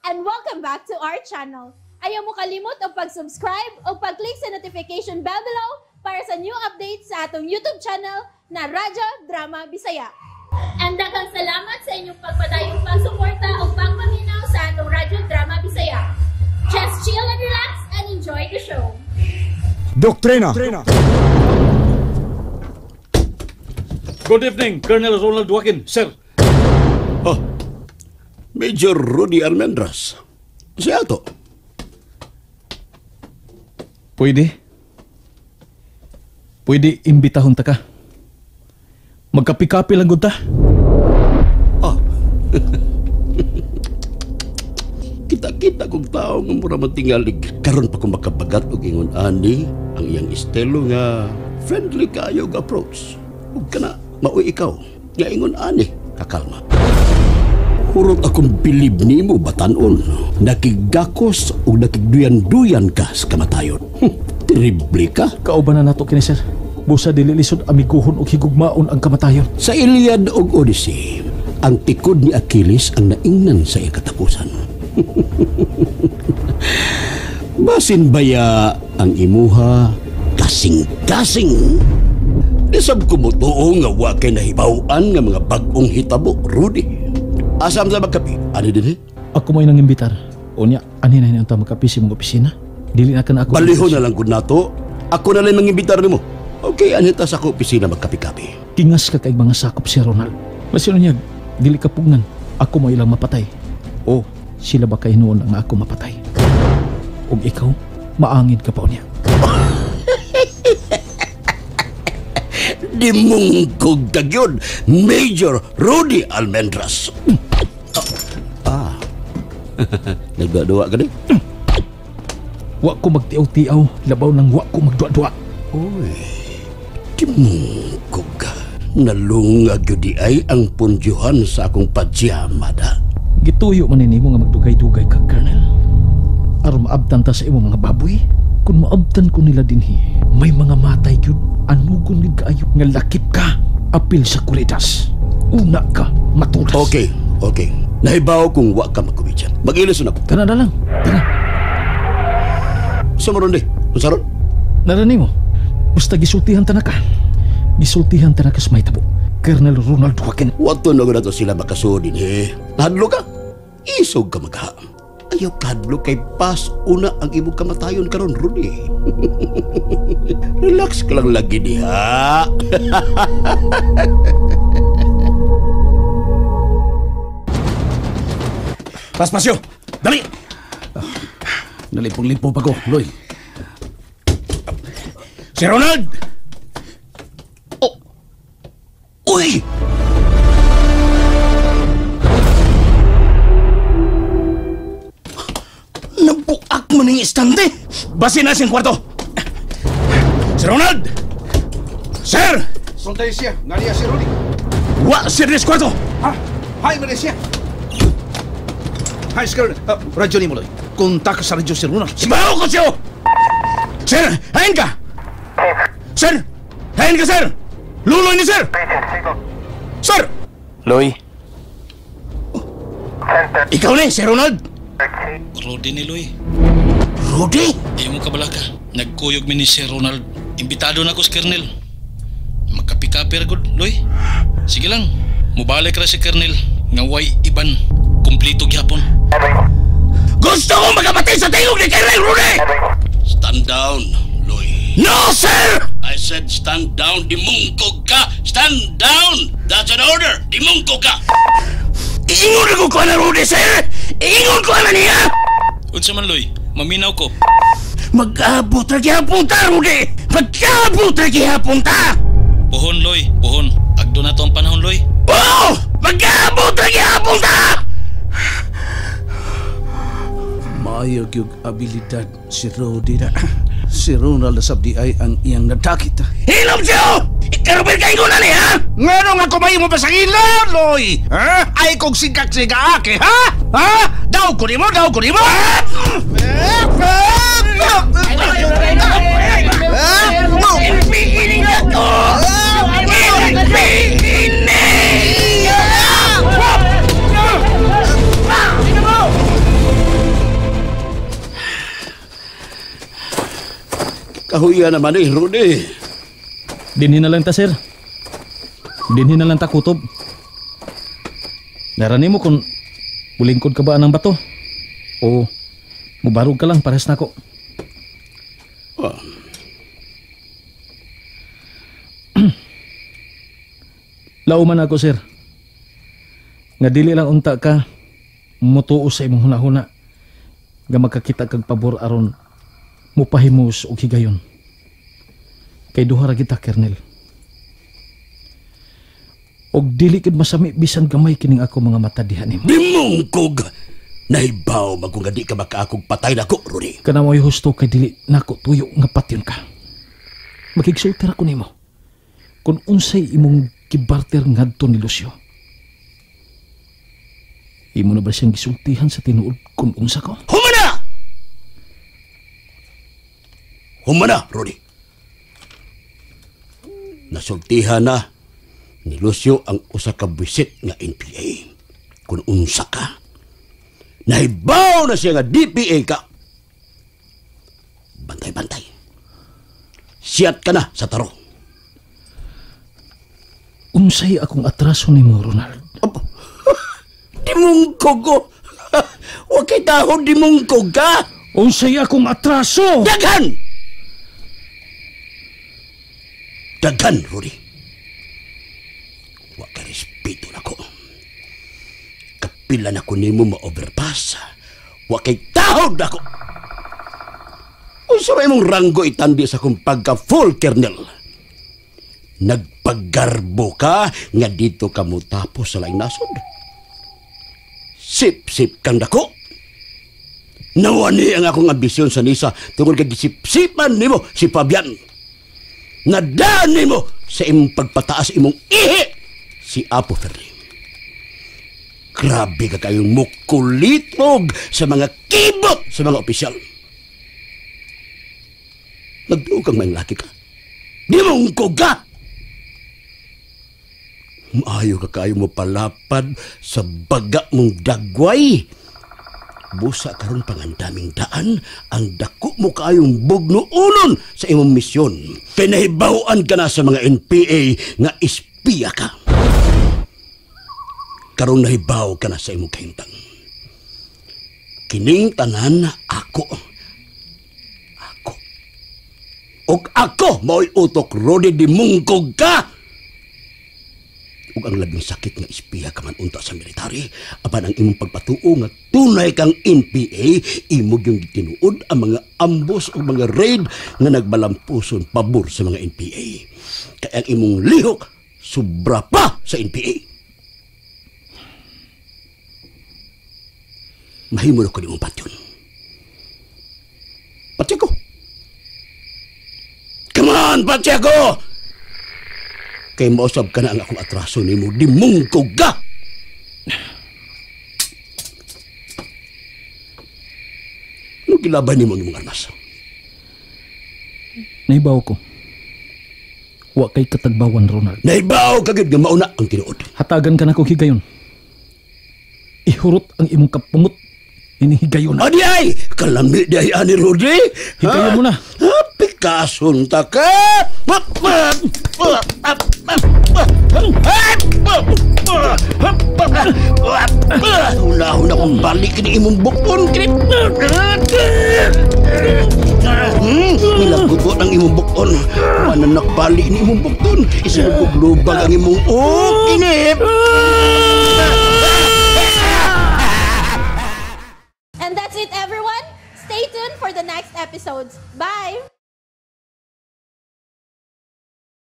And welcome back to our channel. Ayaw mo kalimot og pag-subscribe o pag-click sa notification bell below para sa new updates sa atong YouTube channel na Radyo Drama Bisaya. And daghang salamat sa inyong pagpadayong pagsuporta o pagpaminaw sa atong Radyo Drama Bisaya. Just chill and relax and enjoy the show. Doktrina. Good evening, Colonel Ronald Joaquin, sir. Oh, Major Rudy Almendras. Siya ato. Pwede. Pwede imbitahon ta ka. Magkapi-kapi lang gud ta. Oh. Kita-kita kong tao nga mura man tingalig. Karon pa ko makabagat og ingon ani ang iyang estilo nga friendly kaayo og approach. Ug kana maoy ikaw nga ingon ani kakalma. Hurot akong bilib nimo batanon. Nakigakos ug nakigduyan-duyan ka sa kamatayon. Terrible ka. Kauban na nato kini, sir. Busa dili lisod amiguhon og higugmaon ang kamatayon. Sa Iliad ug Odyssey, ang tikod ni Achilles ang naingnan sa iyang katapusan. Basin baya ang imuha kasing-kasing. Nisab ko mo tuo nga wa kay nahibaw-an nga mga bag-ong hitabo, Rudy. Asam sa magkapi? Ano din eh? Ako mo'y nangembitar. Unya, ani na hinang ta magkapi sa imong opisina? Dili na ka na ako. Baliho na lang gud nato. Ako na lang mangimbitar nimo. Okay, ani ta sa ako opisina magkapi-kapi. Kingas ka kay mga sakop si Ronald. Masin niya, dili ka pugnan. Ako mo ilang mapatay. O, sila ba kay noon ang ako mapatay? Ug ikaw, maangin ka pa niya. Dimungkog ka gyud, Major Rudy Almendras. Ah. Nagduwa-duwa ka ni? Wa ko magtiaw-tiaw, labaw nang wa ko magduwa-duwa. Uy, dimungkog ka. Nalungag gyud di ay ang pundyuhan sa akong padyamada. Gituyo man nimo nga magdugay-dugay ka, Colonel. Aron maabtan ta sa imong mga baboy. Kung maabtan ko nila dinhi, may mga matay gyud, anugon gyud kaayo nga lakip ka, apil sa kuridas. Una ka, matulas. Okay, okay. Nahibaw kung wa ka magkumidyan. Mag-ilis na ako. Tara na lang, tara. Sa maron di? Unsa ron? Narani mo, basta gisultihan ta na ka. Gisultihan ta na ka sa may tabo. Colonel Ronald Joaquin. Wato na gud ato sila makasuod dinhi. Nahadlo ka? Isog ka magha. Ayaw kadlo kay pas una ang imong kamatayon karon, Rudy. Relax ka lang lagi diha. Paspasyo! Dali! Nalipong-lipo pa ko, Loy. Si Ronald! Oh! Uy! Nabuak mo ng istante! Basin na siyang kwarto! Si Ronald! Sir! Soltay siya. Nariya si Rudy. Wa sir sa kwarto! Ha? Hi, Malaysia! Hi, sir. Radyo ni mo, Loy. Kontak sa radyo si Ronald. Sibaw ko siyo! Sir! Hain ka! Sir! Hain ka, sir! Luloy ni sir! Sir! Loy. Oh. Ikaw ni, si Ronald! Rudy ni Loy. Rudy? Di mo kabala ka. Nagkuyog mi ni Sir Ronald. Imbitado na ko si Colonel. Magkapi-kapi ra gud, Loy. Sige lang. Mubalik ra si Colonel. Nga way iban. Kumplito gyapon. Gusto ko magkapatid sa tingog ni Colonel Rudy! Stand down, Loy. No, sir! I said stand down. Dimungkog ka! Stand down! That's an order! Dimungkog ka! Iingon ko ko na Rudy, sir! Iingon ko na niya! Unsa man, Loy? Maminaw ko. Mag-abot ra gihapon ta, Rudy! Mag-abot ra gihapon ta! Puhon, Loy. Puhon. Agdo na to ang panahon, Loy. Oh! Mag-abot ra gihapon ta! Maayo gyud abilidad si Rudy na. Si Ronald sabdi ay ang iyang nadakit. Hilom siyo! Ikarubir ka ingon na niya! Ngano nga kumayo mo pa sa ila, Loy? Ha? Ay kong sigak-siga ake, ha? Ha? Daw ko nimo, daw ko nimo! Pigiling ako! Pigiling! Kahuya naman eh, Rudy. Dinhi na lang ta, sir. Dinhi na lang ta, kutob. Narani mo kung mulingkod ka ba ng bato? O mubarog ka lang, parehas na ako. Oh. Lauman ako, sir. Nga dili lang unta ka mutuo sa imong hunahuna nga makakita kag pabor aron mupahimos og higayon. Kay duha ra kita, Kernel. Og dili gid masami bisan gamay kining ako mga mata diha nimo. Dimungkog! Nahibaw man kung nga di ka makaakog patay nako, Rudy. Kana mo'y husto kay dili nako tuyo nga patyon ka. Makigsulti ra ko nimo kung unsay imong gibarter ngadto ni Lucio. Imo na ba siyang gisultihan sa tinuod kung unsa ko? Humana! Humana, Rudy. Nasultihan na ni Lucio ang usa ka buwisit nga NPA. Kung unsa ka, nahibaw na siya nga DPA ka. Bantay-bantay. Siyat ka na sa taro. Unsay akong atraso nimo, Ronald? Dimungkog ko. Wa kay dahon dimungkog ka. Unsay akong atraso? Daghan! Daghan, Rudy. Wa ka respeto nako. Kapila na ko nimo ma-overpass. Wa kay tahod nako. Unsa may imong ranggo itandi sa akong pagka full kernel? Nagpaggarbo ka nga dito ka mo tapos sa laing nasod. Sip-sip kang dako. Nawani ang akong ambisyon sa Nisa tungod kay gisip-sipan nimo si Fabian. Nadaan nimo sa imong pagpataas imong ihi si Apo Ferli. Grabe ka kayong mukulitog sa mga kibot sa mga opisyal. Nagduo kang may laki ka. Di mong ka! Maayo ka kayo mo palapad sa baga mong dagway. Busa karon pangandaming daan ang dako mo kayong bugnuunon sa imong misyon. Pinahibaw-an ka na sa mga NPA nga espiya ka. Karon nahibaw ka na sa imong kahimtang. Kining tanan ako. Ako. Og ako mao'y utok, Rody, dimungkog ka. Ug ang labing sakit nga espiya ka man unta sa military, apan ang imong pagpatuo nga tunay kang NPA, imo gyud gitinuod ang mga ambos o mga raid nga nagbalampuson pabor sa mga NPA. Kaya ang imong lihok sobra pa sa NPA. Mahimo na ko nimong patyon. Patyon ko. Come on, patyon ko! Kay mausab ka na ang akong atraso nimo, dimungkog ka! Ano gilaban nimo ang imong armas? Nahibaw ko. Wa kay katagbawan, Ronald. Nahibaw ka gyud nga mauna ang tinuod. Hatagan ka na kog higayon. Ihurot ang imong kapungot ini higayon. Adi ay! Kalami di ay ani, Rudy! Higayon mo na. Pikason ta ka! Huna-huna kong balik ni imong bukon. Nilagugot ang imong bukon. Mananak balik ni imong bukon. Isinugog-lubag ang imong ukinip. And that's it, everyone. Stay tuned for the next episodes. Bye!